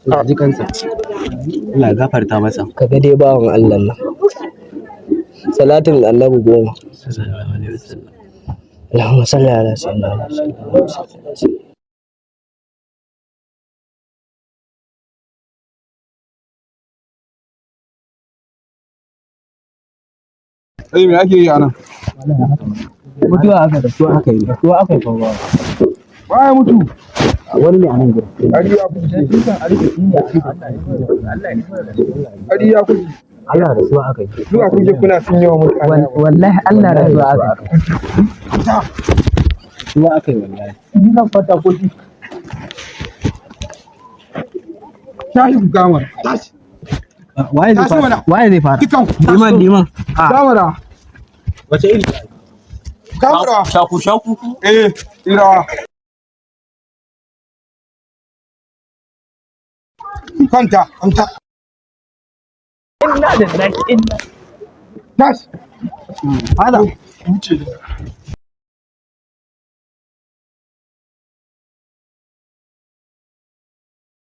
Allah ji kansa. Allah ya gafarta masa. Ka ga dai bawan Allah nan. Salatin Annabi 10. Sallallahu alaihi wasallam. Allahumma salli ala sayyidina Muhammad. Ai me ake yi a nan? Mutuwa aka da su aka yi. Mutuwa aka yi fa. Baya mutu. Wani ne a nan gurin. Ari ya kuce. Ari ya kuce. Allah da su aka yi. Zuwa kuke kuna sun yawa mutane. Wallahi Allah da su aka yi. Suwa aka yi wallahi. Ni zan fata ko shi. Tashi ku kama. Tashi. Waye zai Tashi fara? mana. Waye zai fara? Dukan ku. Liman, liman. Kamara. Wace iri? Kamara. Shaku shaku. Eh, irawa. Kwanta, kwanta. Inna lillahi inna. Tashi. Hada. Wuce.